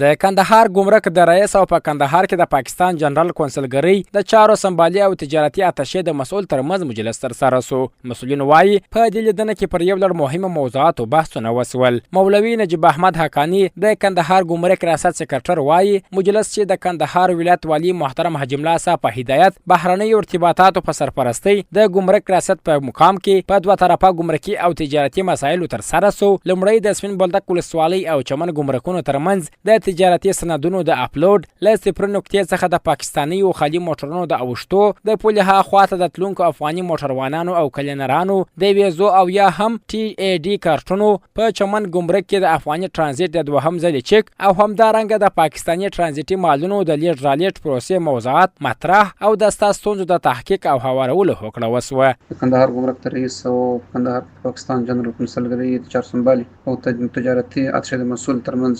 د کندهار ګمرک د رئیس او په کندهار کې د پاکستان جنرال کونسلګرۍ د چارو سمبالي او تجارتي اتشې د مسؤل ترمنځ مجلس ترسره سو. مسؤلین وايي، په دې لیدنه کې پر یو لړ مهمو موضوعاتو بحثونه وسول. مولوي نجیب احمد حقاني د کندهار ګمرک ریاست سکرټر وايي، مجلس چې د کندهار ولایت والي محترم حاجي ملا صاحب په هدایت بهرنیو ارتباطاتو په سرپرستۍ د ګمرک ریاست په مقام کې په دوه طرفه ګمرکي او تجارتي مسایلو ترسره سو. لومړی د سپین بولدک ولسوالۍ او چمن ګمرکونو ترمنځ د تجارتي سندونو د اپلوډ، له صفري نقطې څخه د پاکستانیو خالي موټرونو د اوښتو، د پولې ها خوا ته د تلونکو افغاني موټروانانو او کلینرانو د ویزو او یا هم ټي ای ډي کارټونو، په چمن ګمرک کې د افغاني ترانزیټ د دوهم ځلې چک او همدارنګه د پاکستاني ترانزیټي مالونو د لیږد رالیږد پروسې موضوعات مطرح او د ستا ستونزو د تحقیق او هوارولو هوکړه وسوه. د کندهار ګمرک د رئیس او په کندهار کې د پاکستان جنرال قونسلګرۍ د چارسمبالي او تجارتي اتشې د مسؤل ترمنځ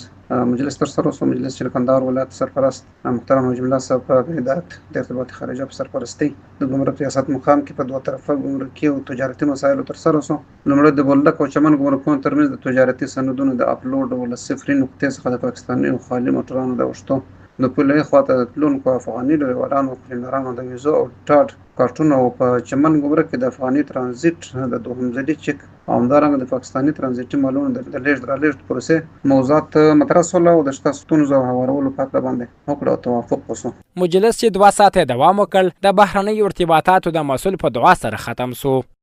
مجلس ترسره شو. مجلس چې د کندهار ولایت سرپرست محترم حاجي ملا صاحب په هدایت د ارتباط خارجه په سرپرستۍ د ګمرک ریاست مقام کې په دوه طرفه ګمرکي او تجارتي مسایلو ترسره شو. لومړی د بولدک او چمن ګمرکونو ترمنځ د تجارتي سندونو د اپلوډ او له صفري نقطې څخه د پاکستانیو خالي موټرانو د اوښتو، د پولې خوا ته د تلونکو افغاني ډریورانو او کلینرانو د ویزو او ټاډ کارټونو او په چمن ګمرک کې د افغاني ترانزیټ د دوهم ځلي چک او همدارنګه د پاکستاني ترانزیټي مالونو د لېږد رالېږد پروسې موضوعات مطرح شول او د شته ستونزو او هوارولو په هکله باندې هوکړه او توافق وشو. مجلس چې دوه ساعته دوام وکړ، د بهرنیو ارتباطاتو د مسؤل په دعا سره ختم شو.